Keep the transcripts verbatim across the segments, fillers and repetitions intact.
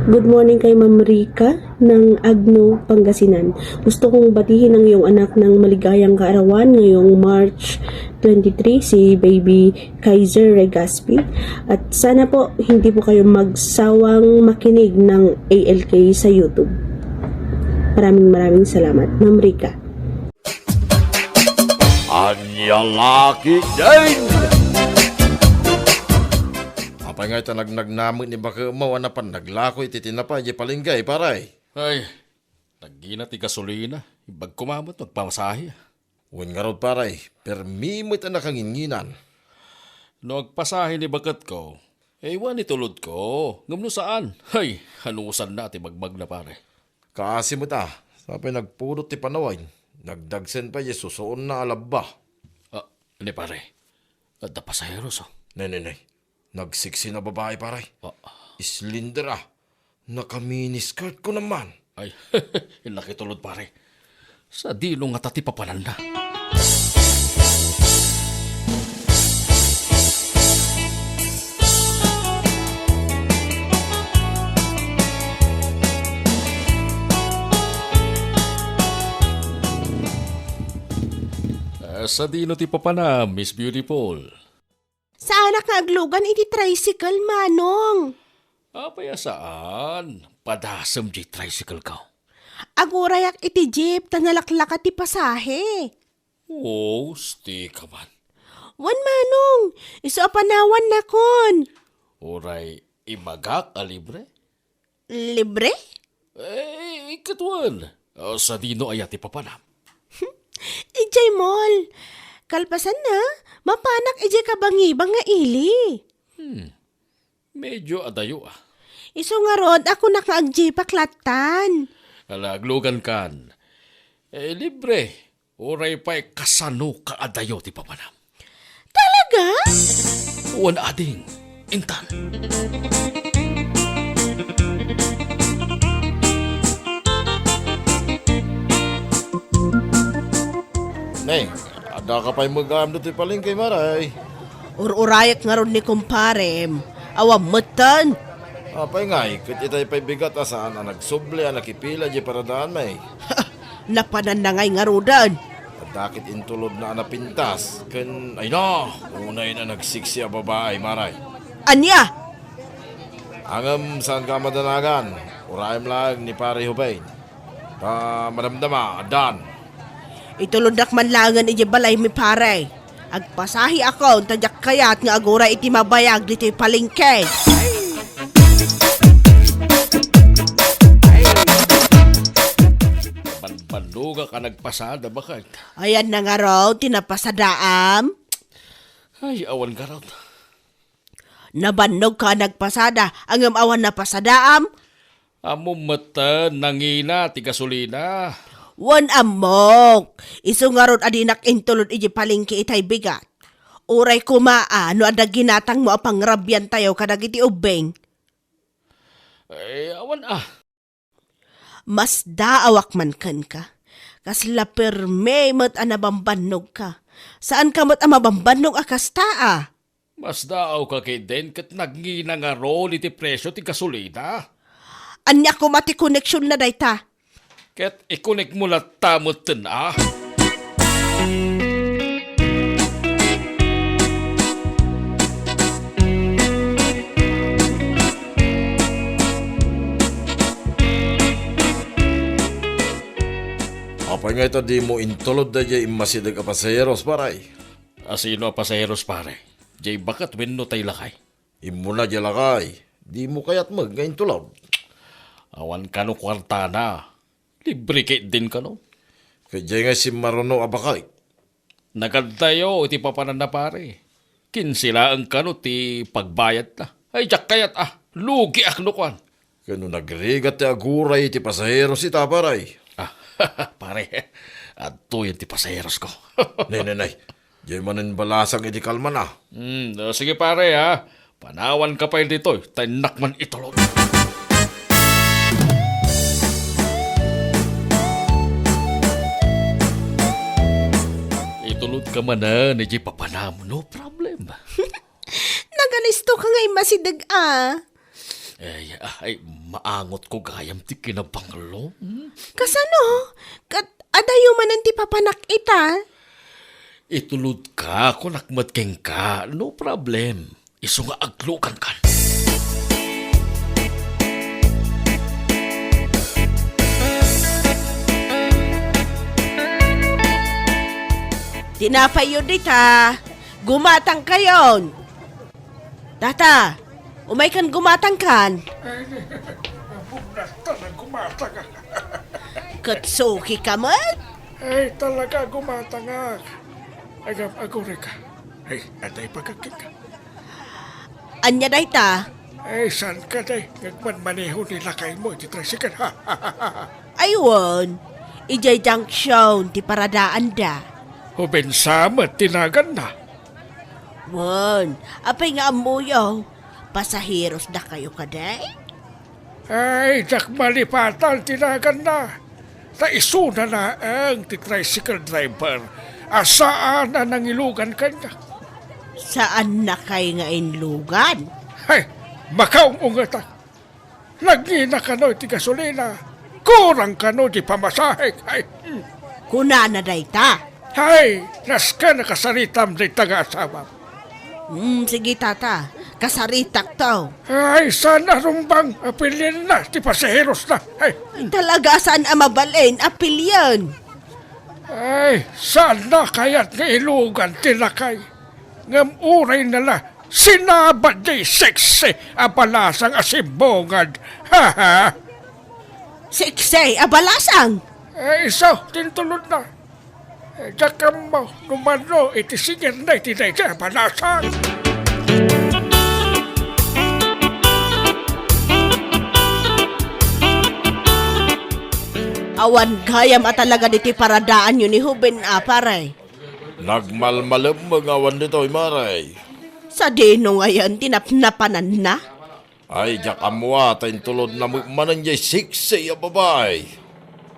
Good morning kay Ma'am Rica ng Agno, Pangasinan. Gusto kong batihin ang iyong anak ng maligayang kaarawan ngayong March twenty-three, si Baby Kaiser Regaspi. At sana po, hindi po kayo magsawang makinig ng A L K sa YouTube. Maraming maraming salamat, Ma'am Rica. Ania la ketdin! Apay nga ita nagnagnamet ni Bakemo a napan naglako iti tinapay di palengke, pare? Ay, naggina ti gasolina. Imbag koma met magpamasahe. Wen ngarud, pare, permi met a nakanginnginan. No agpasahe ni baketko, eh, iwan itulodko. Ngem no saan, hay, hanusanna ti magmagna, pare. Kaasi met a, sapay nagpudot ti panawen, nagdagsen pay di susuonna a labba. Ah, ni pare, adda pasaheros, oh. Ne, ne, ne. Nagsiksi na babae, pare. Ah. Slender a. Naka-miniskirt ko naman. Ay, nakitulod, pare. Sadino ngata ti papananna? Ah, sadino ti papanam, Miss Beautiful? Saanak nga aglugan iti tricycle, Manong. Apay a saan? Padasem diay tricycle ko. Agurayak iti jeep ta nalaklaka ti pasahe. Oh, asti ka man. Wen, Manong, isu a panawannakon. Uray ibagak a libre? Libre? Eh, ket wen. Ah, sadino aya ti papanam? Idiay mall. Kalpasanna, mapanak idiay kabangibang nga ili. Hmm. Medyo adayo, ah. Isu ngarud, a kunak nga agjeepak lattan. Ala, aglugan kan. Eh, libre. Uray pay kasano kaadayo ti papanam. Talaga? Wen, ading. Intan. Ne, adda ka pay meggayam ditoy palengke, pare? Ur-urayek ngarud ni kumparem. Awan metten. Apay ngay, ket itay pay bigat a saan a nagsubli a nakipila diay paradaanmi. Napananna ngay ngaruden. Adda ket intulodna a napintas, ken, ay na, unay na nagsiksi a babae, pare. Ania? Ngem saanka a madanagan, urayem laeng ni Pare Joven. Ta madamdama, addan. Itulodnak man laengen idiay balaymi, pare. Agpasaheakon ta diak kayat nga aguray iti mabayag ditoy palengke. Banbannogak a nagpasada, baket. Ayanna ngarud ti napasadaam? Ay, awan ngarud. Nabannogka a nagpasada, ngem awan napasadaam? Ammom metten, nangina ti gasolina. Wen, ammok. Isu ngarud a dinak intulod idiay palengke itay bigat. Uray koma a no adda ginatangmo a pangrabiantayo kadagiti ubbing. Eh, awan a. Masdaawak man kenka. Kasla permi met a nabambannogka. Saanka met a mabambannog a kasta a. Masdaawka ketdin ket nagngina ngarud iti presio ti gasolina. Ania koma ti koneksionna dayta? Ket ikonekmo latta metten a. Apay ngay ta dimo intulod daydiay immasideg a pasaheros, pare? A sino a pasaheros, pare? Jay baket wenno tay lakay? Immuna jay lakay. Dimo kayat met nga intulod? Awan kano kuartana. Libre ketdin kano. Ket jay nga simmaruno a baket. Nagadtayo iti papananna, pare. Kinse laeng kano ti pagbayadta. Ay, diak kayat a. Lugiak no kuan. Ken no nagrigat ti aguray iti pasaheros ita, pare. Ah, pare, adtoyen ti pasaherosko. Nay, nay, nay. Jay manen balasang iti kalmana. Hmm, o, sige, pare, ha. Panawanka pay ditoy, ta innak man itulod. Itulodka manen iti papanam, no problem. Nagalisto ka nga immasideg a. Ay, ay, maangotko gayam ti kinabanglo. Hmm? Kasano? Ket adayo manen ti papanak ita? Itulodka, kunak met kenka, no problem. Isu nga aglugankan. Tinapayyo dita. Gumatangkayon. Tata, umaykan gumatangkan. Ay, bugnatta nga gumatangak. Ket sukika met? Ay, talaga, gumatangak. Agam, agurayka. Ay, atay pagkakita. Ania dayta? Ay, saan ka, day? Nagmanmaneho ni lakaymo iti tricycle, ha? Ay, wen. Idiay junction ti paradaanda. Hubensa met ti naganna. Wen, apay nga ammoyo? Pasaheros dakayo kadi? Ay, diak malipatan ti naganna. Ta isuna laeng ti tricycle driver a saan a nangilugan kaniak. Saannakay nga inlugan? Ay, makaung-ungetan. Nagngina kano iti gasolina. Kurang kano ti pamasahek. Ay, hmm. Kunana dayta. Hay, nasken a kasaritam dayta nga asawam. Hmm, sige, tata. Kasaritak to. Ay, saan a rumbang a pilienna ti pasaherosna. Ay. Ay, talaga, saan a mabalin a pilien. Ay, saanna kayat nga ilugan ti lakay. Ngem uray na la, sinabad jay sexy a balasang a simbungad. Ha, ha. Sexy a balasang? Eh, isu, tintulod na. Eh, diak ammo, no mano, iti singer na iti dayta a balasang. Awan gayam a talaga diti paradaanyo ni Huben, a, pare. Nagmalmalem nga awan ditoy, mare. Sadino ngayen ti napnapananna? Ay, diak ammo a, ta intulod na met manen jay sexy a babai.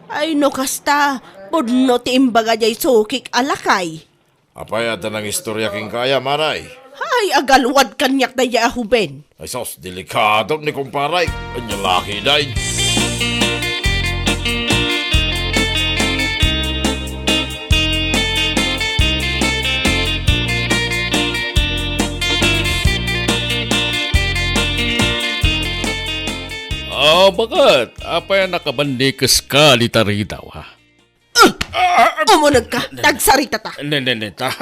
Ay, no kasta, pudno ti imbaga jay sukik a lakay. Apay, adda nangistorya kenka aya, mare? Ay, agalwad kaniak dayjay a Huben. Ay, sus, delikado ni kumpare. Anya laki, day. Ah, baket? Apay a nakabannikes ka dita ridaw, ha? Ah, ah, umuneg ka, ne, ne, tagsaritata. Ne, ne, ne, ta,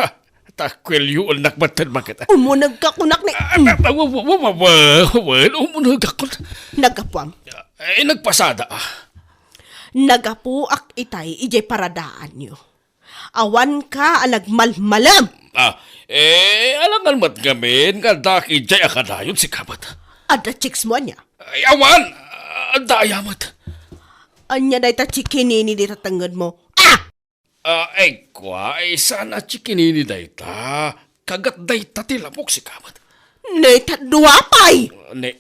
ta, kuelyoennak batten, baket? Umuneg ka, kunak ni. Ah, ah, ah, wa, wa, wa, wa, wa, wa, umuneg ako. Nagapuam. Eh, nagpasada, ah. Nagapuak itay idiay paradaanyo. Awanka a nagmalmalem. Ah, eh, alangan met ngamin nga adda idiay a kanayon, sika met. Adda chicks mo ania? Ay, awan! Adda aya met. Ania dayta chikinini dita tengnged mo? Ah! Ah, ay, kua, ay, saan a chikinini dayta? Kagat dayta ti lamok, sika met. Ne, ta dua pay! Ne,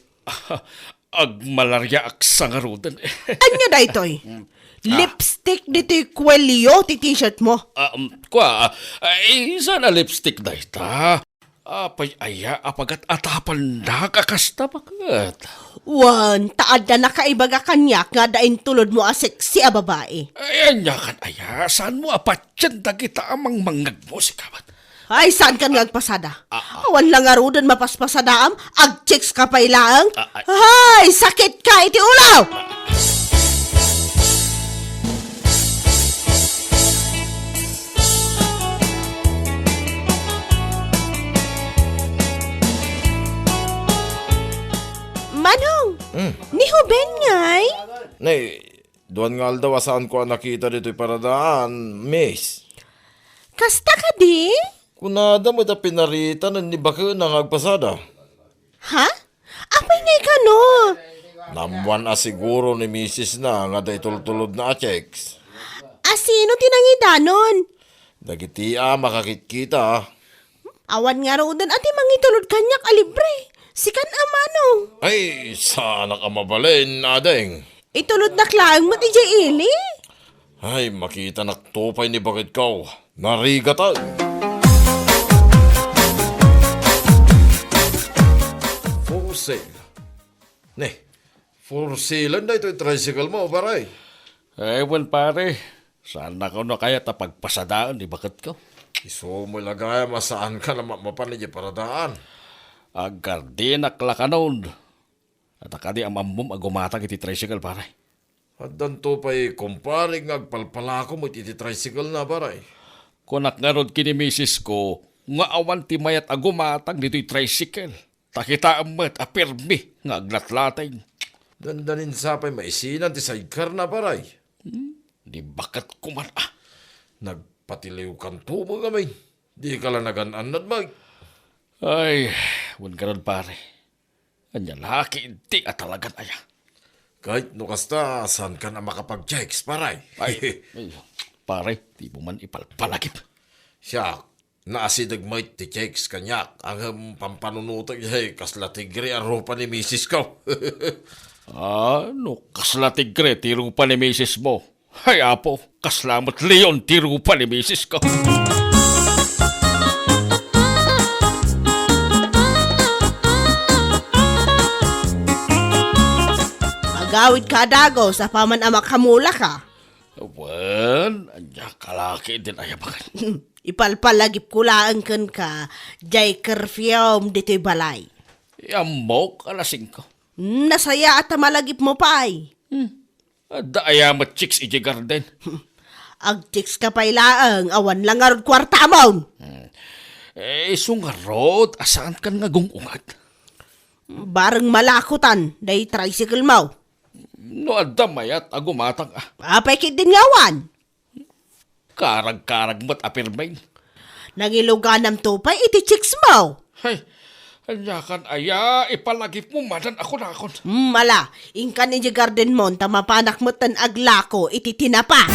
agmalariaak sa ngaruden. Ania daytoy? Mm. Ah. Lipstick ditoy kuelyo ti t-shirt mo. Ah, um, kua, ah, ay, saan a lipstick dayta? Apay aya a pagat-atapannak a kasta, baket? Wen, ta adda nakaibaga kaniak nga adda intulod mo a sexy a babai. Ay, ania kan aya? Saan mo a patien dagita a mangmangngeg mo, sika met? Ay, saan kan nga agpasada? Ah, ah. Awan la ngaruden mapaspasadaam, agchicks ka pay laeng. Ah, ay. Ay, sakit ka iti ulo! Ah. Manong, hmm, ni Huben ngay? Nay, duan nga aldaw a saanko a nakita ditoy paradaan, miss. Kasta kadi? Kunada met a pinaritanen ni bakena nga agpasada. Ha? Apay ngay kano? Naammoan a siguro ni misisna nga adda itultulodna a chicks. A sino ti nangidanon? Dagiti a makakitkita. Awan ngaruden a ti mangitulod kaniak a libre. Sikan a mano? Ay, saanak a mabalin, ading. Itulodnak laeng met idiay ili. Ay, makitanakto pay ni baketko. Narigatan. For sale. Ne, for sale daytoy tricycle mo, pare. Ay, wen, pare. Saannakon kayat a pagpasadaen ni baketko? Isu met la gayam a saankan a mapmapan idiay paradaan. Aggardinak la kanon. Adda kadi a maammom a gumatang iti tricycle, pare? Addanto pay kumpare nga agpalpalako met iti tricycle na, pare. Kunak ngarud ken ni misis ko nga awan ti mayat a gumatang ditoy tricycle. Ta kitaem met a pirmi nga aglatlating. Dandanin sa pay maisinan ti sidecar na, pare. Hmm? Di baket ko man, ah. Nagpatiliwkanto met ngamin. Dika la nagan-annad, Mike. Ay, wen ngarud, pare. Ania la ketdi a talagan aya? Ket no kasta, saankan a makapag-chicks, pare? Ay, ay, pare, dimo man ipalpalagip. Siak, naasideg met ti chicks kaniak, ngem pampanunotek idiay kasla tigre a rupa ni misisko. Ah, no kasla tigre ti rupa ni misismo, ay, Apo, kasla met leon ti rupa ni misisko. Agawidka a dagus apaman a makamulaka. Wen, ania ka la ketdin aya baket? Ipalpalagipko laeng kenka, diay curfew ditoy balay. Ammok, alas singko. Hmm, nasayaat a malagipmo pay. Hmm. Adda aya met chicks idiay garden? Agchicks ka pay laeng, awan la ngarud kuartamon. Hmm. Eh, isu ngarud a saankan nga gung-unget. Bareng malakotan, day tricycle mo. No adda mayat a gumatang, ah. Apay ketdin nga awan? Karagkarag met a pirmi. Nangiluganamto pay iti chicks mo. Hay, aniakan aya, ipalagipmo manen a kunakon. Hmm, ala, inkan idiay garden mo, ta mapanak metten aglako iti tinapa.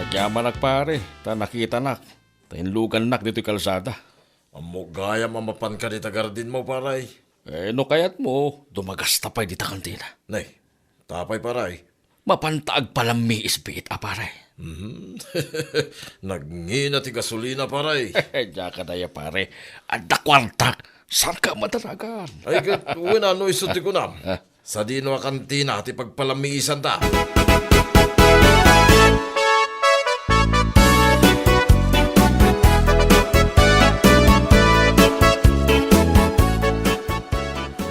Agyamanak, pare, ta nakitanak, ta inlugannak ditoy kalsada. Ammok gayam a mapanka dita garden mo, pare. Eh, no kayatmo, dumagasta pay dita kantina. Nay, tapay, pare. Mapanta agpalammiis biit a, pare. Mhm. Nagngina ti gasolina, pare. Diak a daya, pare. Adda kuartak. Saanka a madanagan? Ay, ket, wen, no isu ti kunam. Ah. Sadino a kantina ti pagpalammiisanta?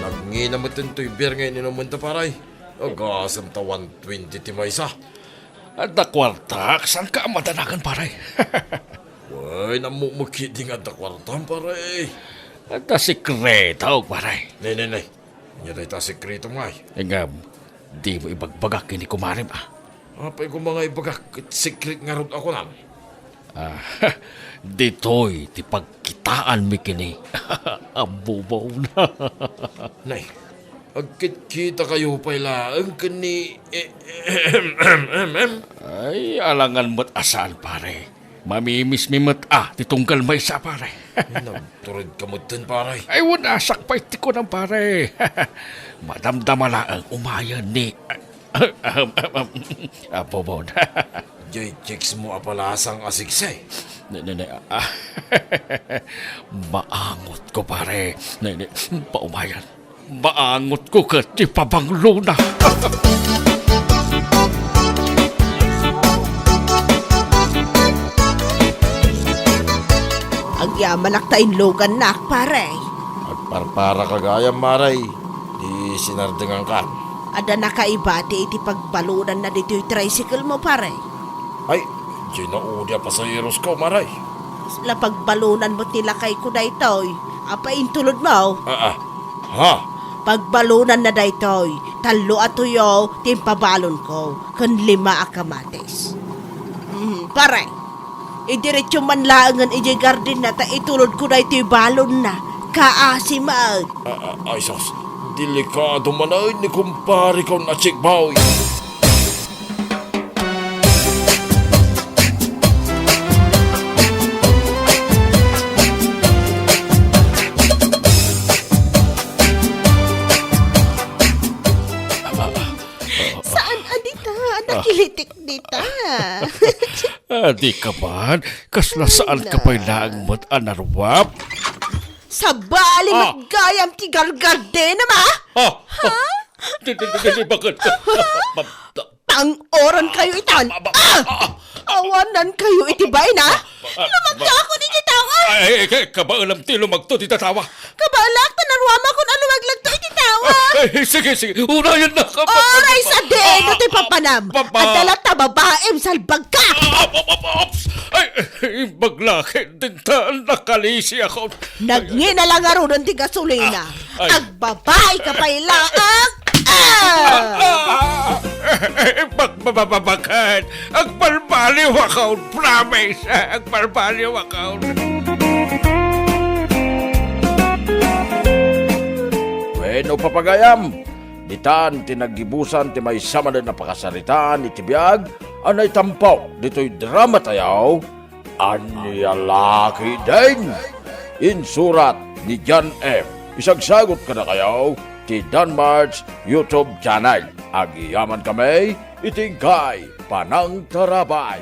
Nagngina met toy beer nga ininumenta, pare. Agasem ta one twenty ti maysa. Adda kuartak, saanka a madanagan, pare? Wen, ammok met ketdi nga adda kuartam, pare. Adda sekreto, pare. Ne, ne, ne. Ania dayta a sekreto, ngay? Ngem, dimo ibagbagak ken ni kumarem, ah. Apay koma nga ibagak, ket secret ngarud a kunam. Ah, ditoy ti pagkitaanmi ken ni Abubaw. Nay, agkitkitakayo pay laeng ken ni, eh, em, em, em, em. Ay, alangan met a saan, pare. Mamimismi met a ti tunggal maysa, pare. Nagturedka metten, pare. Ay, wen, asak pay ti kunam, pare. Madamdama laeng umayen ni Apo Bon. Jay chicks mo a palasang a siksi. Ne, ne, ne, ah. Maangotko, pare. Ne, ne, paumayan. Maangotko ket ti pabanglona. Agyamanak ta inlugannak, pare. Agparparaka gayam, mare, ti sinardengangkan. Adda nakaibati iti pagbalonanna ditoy tricycle mo, pare? Ay, diay naudi a pasaherosko, mare. Kasla pagbalonanmo ti lakayko daytoy. Apay intulodmo? Ah, ah. Ha? Pagbalonanna daytoy, tallo a tuyo ti impabalonko, ken lima a kamatis. Mm, pare, idiretso man laengen idiay gardenna ta itulodko daytoy balonna. Kaasi met. Ah, ah, ay sus, delikado manen ni kumpareko a chick boy. Saan a dita? Nakilitik dita. Adi ka man, kasla saan ka pay laeng met a naruap? Sabali Ah. met gayam ti gargardenam, a? Ah, ah. Di, di, di, di, di, bakit? Pang-oran kayo itan. Ah! Awanan kayo iti bain, a? Lumagto ako iti tao, a? Ay, ay, ay, kabaelam ti lumagto ti tatawa. Kabaelak ta naruamakon a lumaglagto iti tao, a? Ay, sige, sige. Unayan na ka. Oray sa deno ti papanam. Adda latta babaim, salbag ka. Ah, ah, ah, ah, oops. Ay, ay, imbag la ket dinta nakalisi ako. Nagngina la ngaruden ti gasolina. Ah, ay. Agbabai ka pay laeng. Ah! Ah! Bak-, ba-, ba-, ba-, bakit? Agbalbaliw ako, promise. Agbalbaliw ako. Wenno, papagayam, ditan ti naggibusan ti maysa manen a pakasaritaan iti biag a naitampo ditoy drama tayo, Ania la ketdin? Insurat ni John M. Isagsagut kadakayo ti Danmart's YouTube channel. Agyamankami iti inkay panangtarabay.